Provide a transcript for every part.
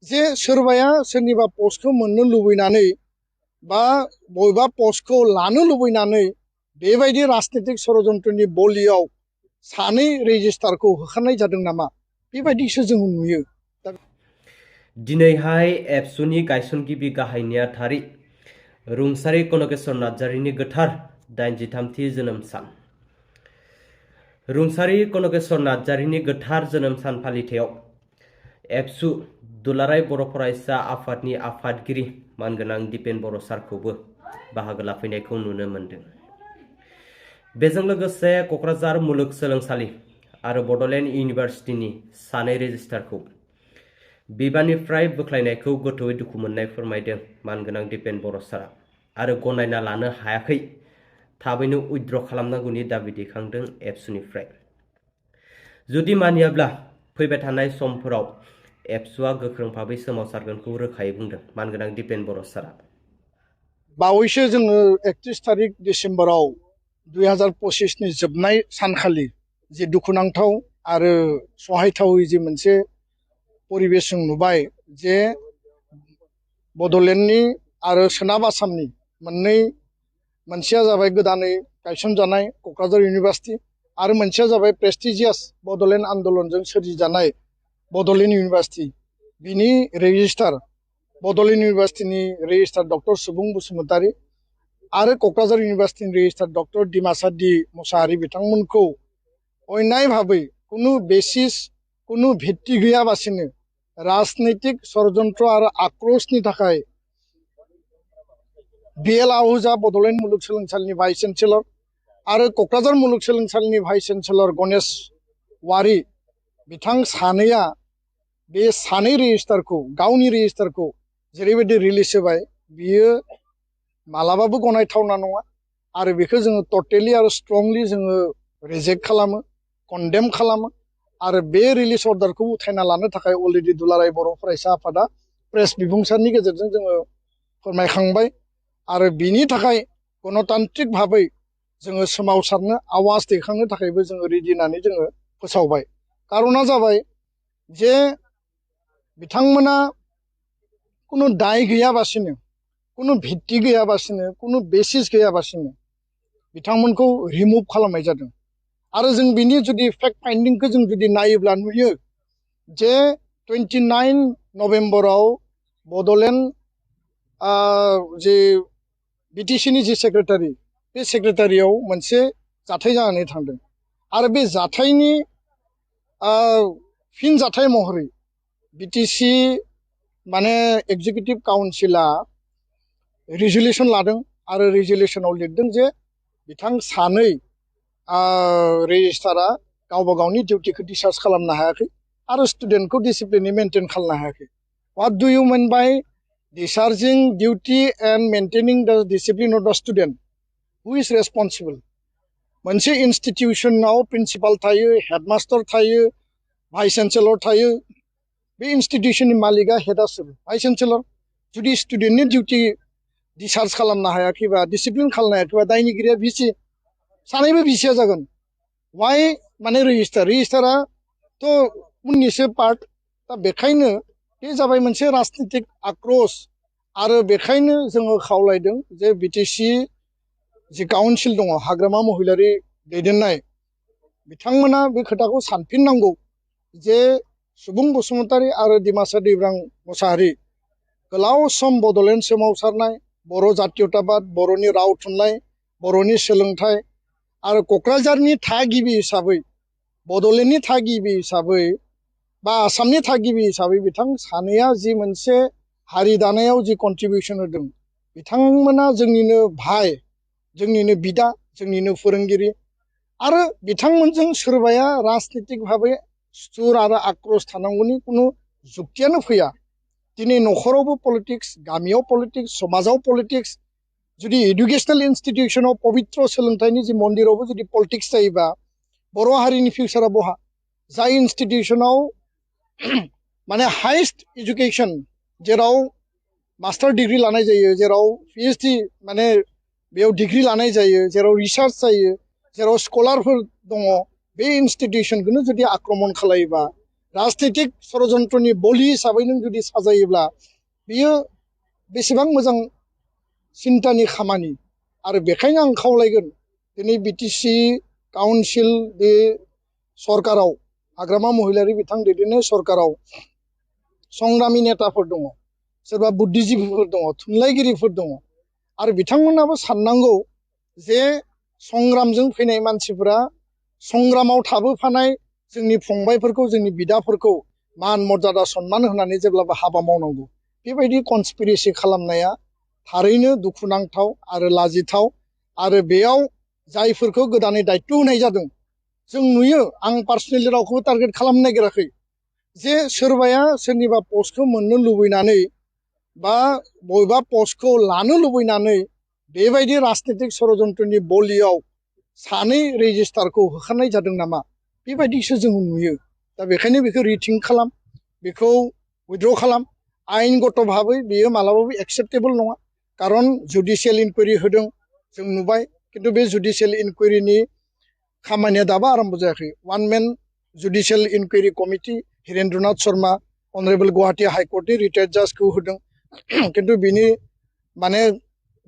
जे सोरबाया सोरनिबा पस्टखौ मोननो लुबैनानै बा बबेबा पस्टखौ लानो लुबैनानै बेबायदि राजनितिक षड़यन्त्रनि बलियाव सानै रेजिस्टारखौ होखारनाय जादों नामा बेबायदिसो जों नुयो। दिनैहाय एबसुनि गायसनगिरि गाहाय नेहाथारि रुंसारि कनकेश्वर नार्जारिनि गोथार 83थि जोनोम सान। रुंसारि कनकेश्वर नार्जारिनि गोथार जोनोम सान फालिथायाव एबसु दुलाराय बर' फरायसा आफादनि आफादगिरि मानगोनां दिपेन बर' सारखौबो बाहागो लाफैनायखौ नुनो मोनदों। बेजों लोगोसे क'क्राझार मुलुगसोलोंसालि आरो बड'लेण्ड इउनिभार्सिटिनि सानै रेजिस्ट्रारखौ बिबाननिफ्राय बोख्लायनायखौ गोथौयै दुखु मोननाय फोरमायदों मानगोनां दिपेन बर' सारा आरो गनायना लानो हायाखै थाबैनो उइथड्र खालामनांगौनि दाबि दैखांदों एबसुनिफ्राय। जुदि मानियाब्ला फैबाय थानाय समफोराव एबसुआ गोख्रों भाबै सोमावसारगोनखौ रोखायै बुंदों मानगोनां दिपेन बर' सारा। बावैसो जोङो 31 तारिख डिसेम्बराव 2025 नि जोबनाय सानखालि जे दुखुनांथाव आरो सहायथावै जे मोनसे परिबेस जों नुबाय जे बड'लेण्डनि आरो सोनाब आसामनि मोनसेया जाबाय गोदानै गायसनजानाय क'क्राझार इउनिभार्सिटि आरो मोनसेया जाबाय प्रेस्टिजियास बड'लेण्ड आन्दलनजों सोरजिजानाय बड'लेण्ड इउनिभार्सिटि। बिनि रेजिस्ट्रार बड'लेण्ड इउनिभार्सिटिनि रेजिस्ट्रार डक्टर सुबुं बसुमतारी आरो क'क्राझार इउनिभार्सिटिनि registrar doctor Dimasa D Mushahary बिथांमोनखौ अन्याय भाबै कुनु बेसिस कुनु भित्ति गैयाबासिनो राजनैतिक षड़यन्त्र आरो आक्रोशनि थाखाय BL आहूजा बड'लेण्ड मुलुगसोलोंसालिनि भाइस चेन्सेलर आरो क'क्राझार मुलुगसोलोंसालिनि भाइस चेन्सेलर गणेश वारि बिथां सानैया बे सानै रेजिस्टारखौ गावनि रेजिस्टारखौ जेरैबायदि रिलिज होबाय बियो मालाबाबो गनायथावना नङा आरो बेखौ जोङो टटेलि आरो स्ट्रंलि जोङो रिजेक्ट खालामो, कन्डेम खालामो आरो बे रिलिज अर्डारखौ उथायना लानो थाखाय अलरेडि दुलाराय बर' फरायसा आफादा प्रेस बिबुंसारनि गेजेरजों जोङो फोरमायखांबाय आरो बिनि थाखाय गणतान्त्रिक भाबै जोङो सोमावसारनो आवाज दैखांनो थाखायबो जोङो रेडि होननानै जोङो फोसावबाय। कारना जाबाय जे बिथांमोना कुनु दाय गैयाबासिनो कुनु भित्ति गैयाबासिनो कुनु बेसिस गैयाबासिनो बिथांमोनखौ रिमुभ खालामनाय जादों आरो जों बिनि जुदि फेक्ट फाइन्डिंखौ जों जुदि नायोब्ला नुयो जे 29 नभेम्बराव बड'लेण्ड जे BTCनि जे सेक्रेटारि बे सेक्रेटारियाव मोनसे जाथाय जानानै थांदों आरो बे जाथायनि फिन जाथाय महरै BTC माने एग्जिकिउटिभ काउन्सिला रिजुलेसन लादों आरो रिजुलेसनाव लिरदों जे बिथां सानै रेजिस्टारा गावबा गावनि डिउटिखौ डिस्चार्ज खालामनो हायाखै आरो स्टुडेन्टखौ डिसिप्लिनै मेनटेन खालामनो हायाखै। व्हाट डु इउ मिन बाय डिस्चार्जिं डिउटि एन्ड मेनटेनिं द डिसिप्लिन अफ द स्टुडेन्ट? हु इज रेसपन्सिबल? मोनसे इन्स्टिटिउसनाव प्रिन्सिपाल थायो, हेडमास्टार थायो, भाइस चेन्सेलर थायो। बे इन्स्टिटिउसननि मालिकआ हेडआ सोर? Vice chancellor. जुदि स्टुडेन्टनि डिउटि डिस्चार्ज खालामनो हायाखैबा डिसिप्लिन खालामनो हायाखैबा दायनिगिरिया भिसि, सानैबो भिसिया जागोन। वाइ माने रेजिस्टाराथ' उननिसो पार्ट। दा बेखायनो बे जाबाय मोनसे राजनितिक आक्रोश आरो बेखायनो जोङो खावलायदों जे BTC जि काउन्सिल दङ हाग्रामा महिलारि दैदेननाय बिथांमोना बे खोथाखौ सानफिननांगौ जे सुबुं बसुमतारी आरो डिमासा दैब्रां मुसाहारि गोलाव सम बड'लेण्ड सोमावसारनाय, बर' जातीयताबाद, बर'नि राव थुनलाइ, बर'नि सोलोंथाइ आरो क'क्राझारनि थागिबि हिसाबै बड'लेण्डनि थागिबि हिसाबै बा आसामनि थागिबि हिसाबै बिथां सानैया जि मोनसे हारि दानायाव जि कन्ट्रिबिउसन होदों बिथांमोना जोंनिनो भाइ, जोंनिनो बिदा, जोंनिनो फोरोंगिरि आरो बिथांमोनजों सोरबाया राजनितिक भाबै सुर आरो आक्रोश थानांगौनि कुनु जुक्तियानो फैया। दिनै न'खरावबो पलिटिक्स, गामियाव पलिटिक्स, समाजाव पलिटिक्स, जुदि एडुकेसनेल इन्स्टिटिउसनाव पवित्र सोलोंथाइनि जि मन्दिरावबो जुदि पलिटिक्स जायोबा बर' हारिनि फिउचारा बहा? जाय इन्स्टिटिउसनाव माने हाइस्ट एजुकेसन जेराव मास्टार डिग्री लानाय जायो, जेराव PhD माने बेयाव डिग्री लानाय जायो, जेराव रिसार्च जायो, जेराव स्कलारफोर दङ, बे इन्स्टिटिउसनखौनो जुदि आक्रमण खालायोबा राजनीतिक षड़यन्त्रनि बलि हिसाबै नों जुदि साजायोब्ला बियो बेसेबां मोजां सिन्तानि खामानि आरो बेखायनो आं खावलायगोन दिनै बिटिसि काउन्सिल बे सरकाराव हाग्रामा महिलारि बिथां दैदेननाय सरकाराव संग्रामि नेताफोर दङ सोरबा बुद्धिजीबीफोर दङ थुनलाइगिरिफोर दङ आरो बिथांमोनाबो साननांगौ जे संग्रामजों फैनाय मानसिफोरा संग्रामाव थाबोफानाय जोंनि फंबायफोरखौ जोंनि बिदाफोरखौ मान मर्यादा सन्मान होनानै जेब्लाबो हाबा मावनांगौ बेबायदि कनस्पिरेसि खालामनाया थारैनो दुखुनांथाव आरो लाजिथाव आरो बेयाव जायफोरखौ गोदानै दायित्व होनाय जादों जों नुयो आं पार्सनेलि रावखौबो टार्गेट खालामनो नागिराखै जे सोरबाया सोरनिबा पस्टखौ मोननो लुबैनानै बा बबेबा पस्टखौ लानो लुबैनानै बेबायदि राजनीतिक षड़यन्त्रनि बलियाव सानै रेजिस्टारखौ होखारनाय जादों नामा बेबायदिसो जों नुयो दा बेखायनो बेखौ रिथिंक खालाम बेखौ उइथड्र खालाम आयेनगत भाबै बेयो मालाबाबो एक्सेप्टेबल नङा खारन जुडिशियेल इनकुवेरि होदों जों नुबाय खिन्थु बे जुडिशियेल इनकुवेरिनि खामानिया दाबो आरम्भ जायाखै one man judicial inquiry committee Hirendranath Sharma honourable Guwahati हाइकर्टनि रिटायार्ड जाजखौ होदों खिन्थु बिनि माने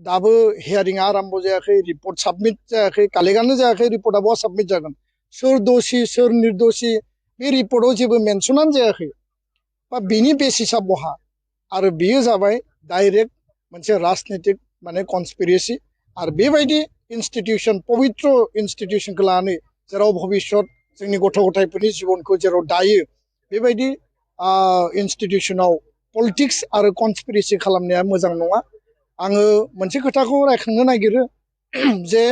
दाबो हियारिंआ आरम्भ जायाखै रिपर्ट साबमिट जायाखै कालेक्टआनो जायाखै रिपर्टआ बहा साबमिट जागोन सोर दोषी सोर निर्दोषी बे रिपर्टआव जेबो मेनसनानो जायाखै बा बिनि बेसिसआ बहा आरो बेयो जाबाय डाइरेक्ट मोनसे राजनीतिक माने कनस्पिरेसि आरो बेबायदि इनस्टिटिउसन पवित्र इनस्टिटिउसनखौ लानानै जेराव भबिष्यत जोंनि गथ' गथायफोरनि जिबनखौ जेराव दायो बेबायदि इनस्टिटिउसनाव पलिटिक्स आरो कनस्पिरेसि खालामनाया मोजां नङा आङो मोनसे खोथाखौ रायखांनो नागिरो जे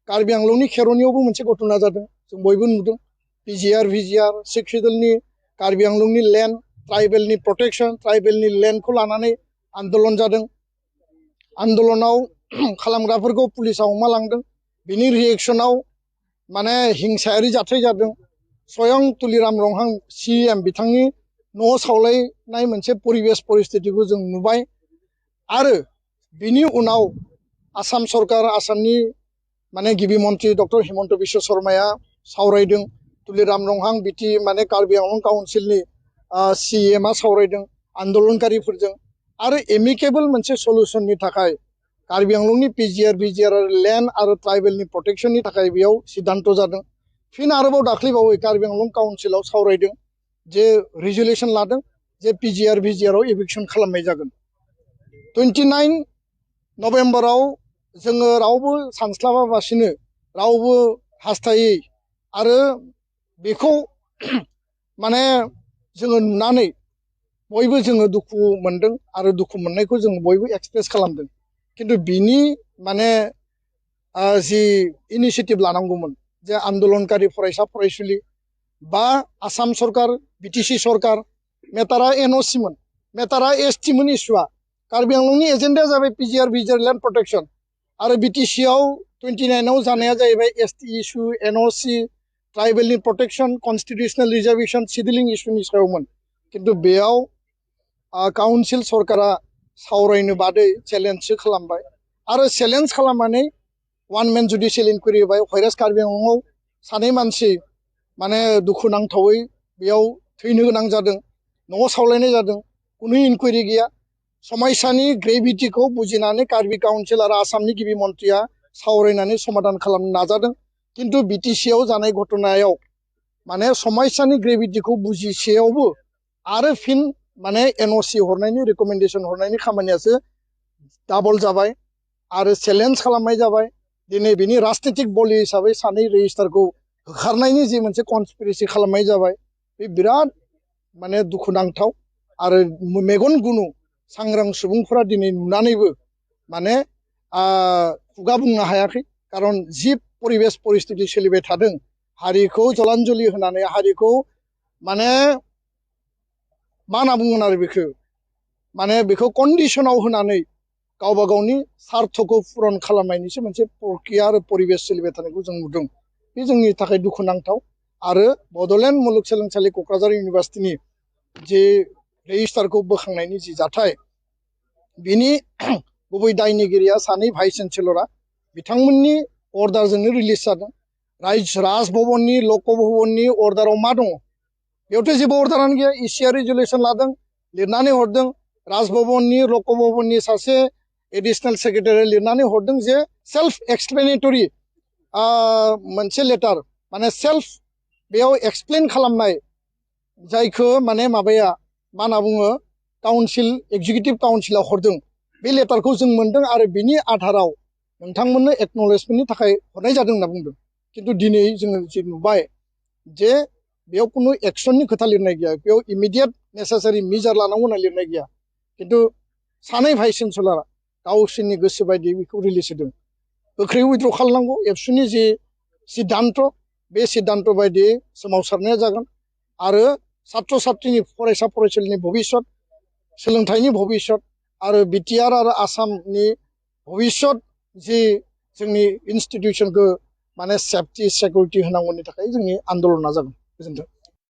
कार्बि आंलंनि खेर'नियावबो मोनसे घटना जादों जों बयबो नुदों पिजिआर भिजिआर सिक्स सेडुलनि कार्बि आंलंनि लेन्ड ट्राइबेलनि प्रटेक्शन ट्राइबेलनि लेन्डखौ लानानै आन्दलन जादों आन्दलनाव खालामग्राफोरखौ पुलिसा हमा लांदों बिनि रिएक्सनाव माने हिंसायारि जाथाय जादों स्वयं तुलिराम रंहां सिएम बिथांनि न' सावलायनाय मोनसे परिबेस परिस्थितिखौ जों नुबाय आरो बिनि उनाव आसाम सरकार आसामनि माने गिबि मन्त्रि डक्टर हिमन्त बिश्व शर्माया सावरायदों तुलिराम रंहां बिटि माने कार्बि आंलं काउन्सिलनि सिएमआ सावरायदों आन्दलनकारिफोरजों आरो एमिकेबल मोनसे सलुसननि थाखाय कार्बि आंलंनि पिजिआर भिजिआर लेन्ड आरो ट्राइबेलनि प्रटेक्शननि थाखाय बेयाव सिद्धान्त जादों फिन आरोबाव दाख्लैबावै कार्बि आंलं काउन्सिलाव सावरायदों जे रिजुलेसन लादों जे पिजिआर भिजिआराव एभिक्सन खालामनाय जागोन 29 नभेम्बराव जोङो रावबो सानस्लाबाबासिनो रावबो हास्थायै आरो बेखौ माने जोङो नुनानै बयबो जोङो दुखु मोनदों आरो दुखु मोननायखौ जों बयबो एक्सप्रेस खालामदों खिन्थु बिनि माने जि इनिसियेटिभ लानांगौमोन जे आन्दलनकारि फरायसा फरायसुलि बा आसाम सरकार बिटिसि सरकार मेटारा एनअसिमोन मेटारा एसटिमोन इस्युआ कार्बि आंलंनि एजेन्डाया जाबाय पिजिआर भिजिआर लेन्ड प्रटेक्शन आरो बिटिसिआव 29आव जानाया जाहैबाय एसटि इस्यु एनअसि ट्राइबेलनि प्रटेक्शन कन्स्टिटिउसनेल रिजार्भेशन सिडिलिं इस्युनि सायावमोन खिन्थु बेयाव काउन्सिल सरकारा सावरायनो बादै चेलेन्जसो खालामबाय आरो चेलेन्ज खालामनानै वान मेन जुडिशियेल इनकुवेरि होबाय व्हाइरास कार्बि आंलंआव सानै मानसि माने दुखुनांथावै बेयाव थैनो गोनां जादों न'आव सावलायनाय जादों कुनु इनकुवेरि गैया समायसानि ग्रेभिटिखौ बुजिनानै कार्बि काउन्सिल आरो आसामनि गिबि मन्थ्रिया सावरायनानै समाधान खालामनो नाजादों खिन्थु बिटिसिआव जानाय घटनायाव माने समायसानि ग्रेभिटिखौ बुजिसेयावबो आरो फिन माने एनअसि हरनायनि रिकमेन्डेसन हरनायनि खामानियासो डाबल जाबाय आरो चेलेन्ज खालामनाय जाबाय दिनै बिनि राजनीतिक बलि हिसाबै सानै रेजिस्टारखौ होखारनायनि जि मोनसे कनस्पिरेसि खालामनाय जाबाय बे बिराद माने दुखुनांथाव आरो मेगन गुनु सांग्रां सुबुंफोरा दिनै नुनानैबो माने खुगा बुंनो हायाखै खारन जि परिबेस परिस्थिति सोलिबाय थादों हारिखौ जलान्जलि होनानै हारिखौ माने मा होनना बुंगोन आरो बेखौ माने बेखौ कन्डिसनाव होनानै गावबा गावनि सार्थखौ पुरन खालामनायनिसो मोनसे प्रक्रिया आरो परिबेस सोलिबाय थानायखौ जों नुदों बे जोंनि थाखाय दुखुनांथाव आरो बड'लेण्ड मुलुगसोलोंसालि क'क्राझार इउनिभार्सिटिनि जे रेजिस्टारखौ बोखांनायनि जि जाथाय बिनि गुबै दायनिगिरिया सानै भाइस चेन्सेलरा बिथांमोननि अर्डारजोंनो रिलिज जादों राजभवननि लक भवननि अर्डाराव मा दङ बेयावथ' जेबो अर्डारानो गैया इसिआ रिजुलेसन लादों लिरनानै हरदों राजभवननि लकभवननि सासे एडिशनेल सेक्रेटारि लिरनानै हरदों जे सेल्फ एक्सप्लेनेटरि मोनसे लेटार माने सेल्फ बेयाव एक्सप्लेन खालामनाय जायखौ माने माबाया मा होनना बुङो काउन्सिल एग्जिकिउटिभ काउन्सिलाव हरदों बे लेटारखौ जों मोनदों आरो बिनि आधाराव नोंथांमोननो एक्न'लेजमेन्टनि थाखाय हरनाय जादों होनना बुंदों खिन्थु दिनै जोङो जे नुबाय जे बेयाव खुनु एक्सननि खोथा लिरनाय गैया बेयाव इमिडियेट नेसेसारि मेजार लानांगौ होनना लिरनाय गैया खिन्थु सानै भाइस चेन्सेलरा गावसोरनि गोसो बायदि बेखौ रिलिज होदों गोख्रै उइथ्र' खालामनांगौ एबसुनि जि सिद्धान्त बे सिद्धान्त बायदियै सोमावसारनाया जागोन आरो सात्र सात्रिनि फरायसा फरायसुलिनि भबिष्यत सोलोंथाइनि भबिष्यत आरो बिटिआर आरो आसामनि भबिष्यत जि जोंनि इन्स्टिटिउसनखौ माने सेफटि सिकिउरिटि होनांगौनि थाखाय जोंनि आन्दलना जागोन गोजोन्थों